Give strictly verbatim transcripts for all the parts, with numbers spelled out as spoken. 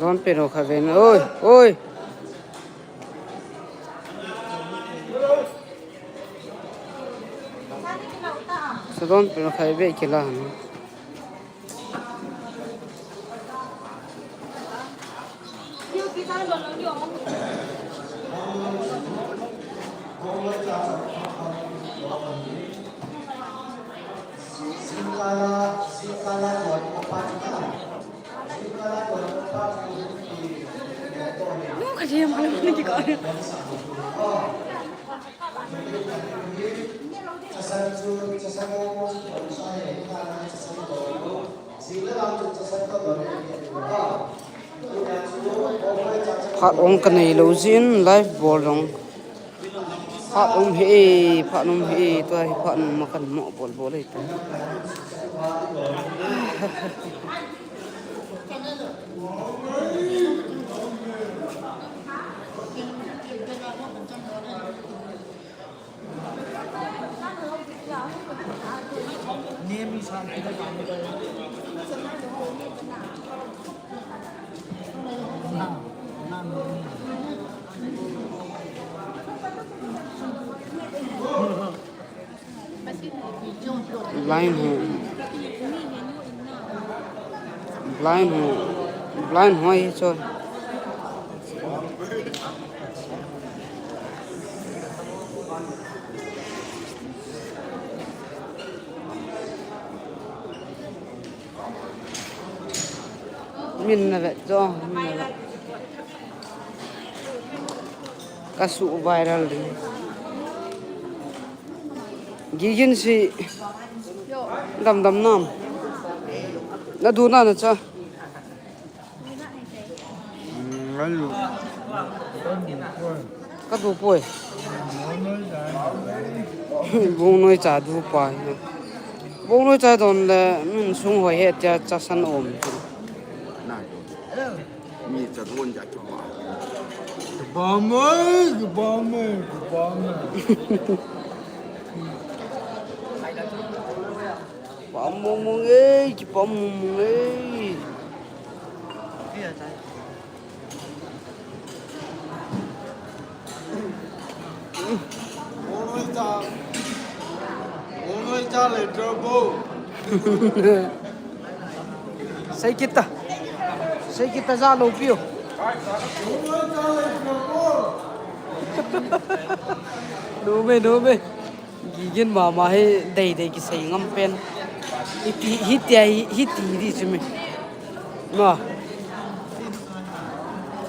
Don pero kha ven. Oi, oi. Sa don pero kha ve kila. Phat ong kanei lou jin live bol jong. Phat um hi, phat um hi, tua hi phat um ma kan mo bol bol hi ta. Blind ho. Blind ho. Blind ho hi cho. Min na vet cho, min na vet. Ka su viral ding. Gigin si dam dam nam. Na du na na cha. Ka du poi. Bong noi cha du pa. Bong noi cha don le min sung hoi he tia cha san om. Mi cha don ja ki pa. Ki pa mai, ki pa mai, ki pa mai. Pamumung ei, ki pamumung ei. Sei kita. Sei kita ja lo piu. Nume, nume. Gigin mama hi dei dei kisei ngam pen. Hiti, hiti, hiti di chumi. Ma.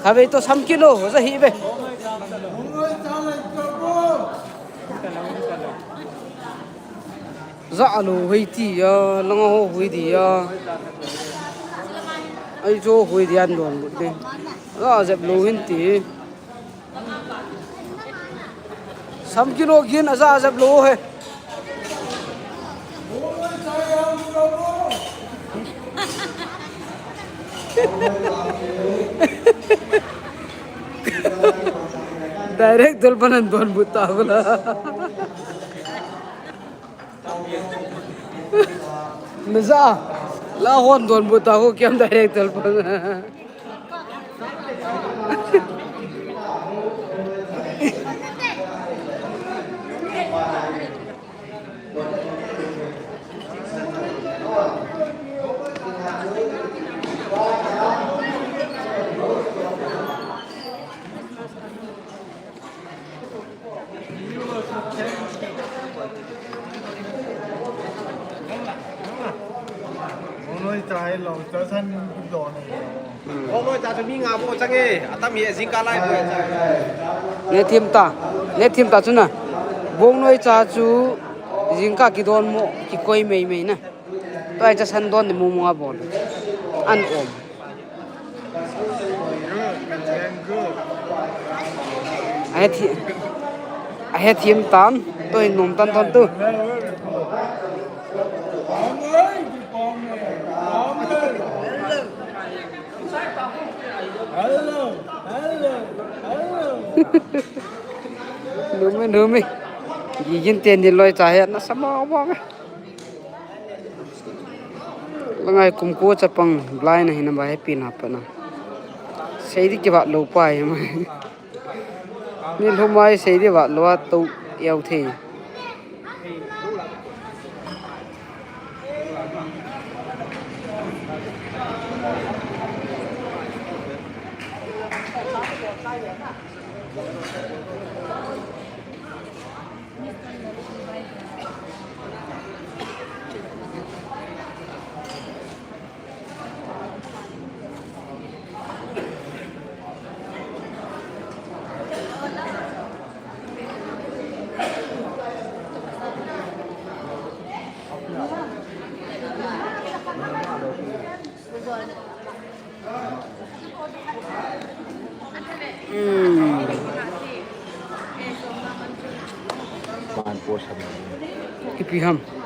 Khabe to sam kilo, ja hi be. Ja alo hoi ti ya, langa ho hoi di ya. Ai jo hoi di an don bu de. Ja jep lo hin ti. Sam kilo gin aja ajap lo he. Direct dol panan don buta bula. Naja la hon don buta ko kiam direct dol panan. Bongnoi cha hi lo, cha san lo ne. Bongnoi cha chu mi nga bou chang e, atam hi jingkah lai bou cha. Ne thim ta, ne thim ta chu na. Bongnoi cha chu jingkah kidon mo, kikoi mei mei na. Tua cha san don ni mu mu a bol. An om. Ahe thi-, ahe thim tan, to hin nom tan ton tu. Nome, nome. Gigin ten ni loi cha he, na sama wa. Langai kum ko chapang blind na hina ba happy na pa na. Seidi kivat lou pa hi mai. Ni lhumai seidi vat lou a tou iau thei. Ipi ham.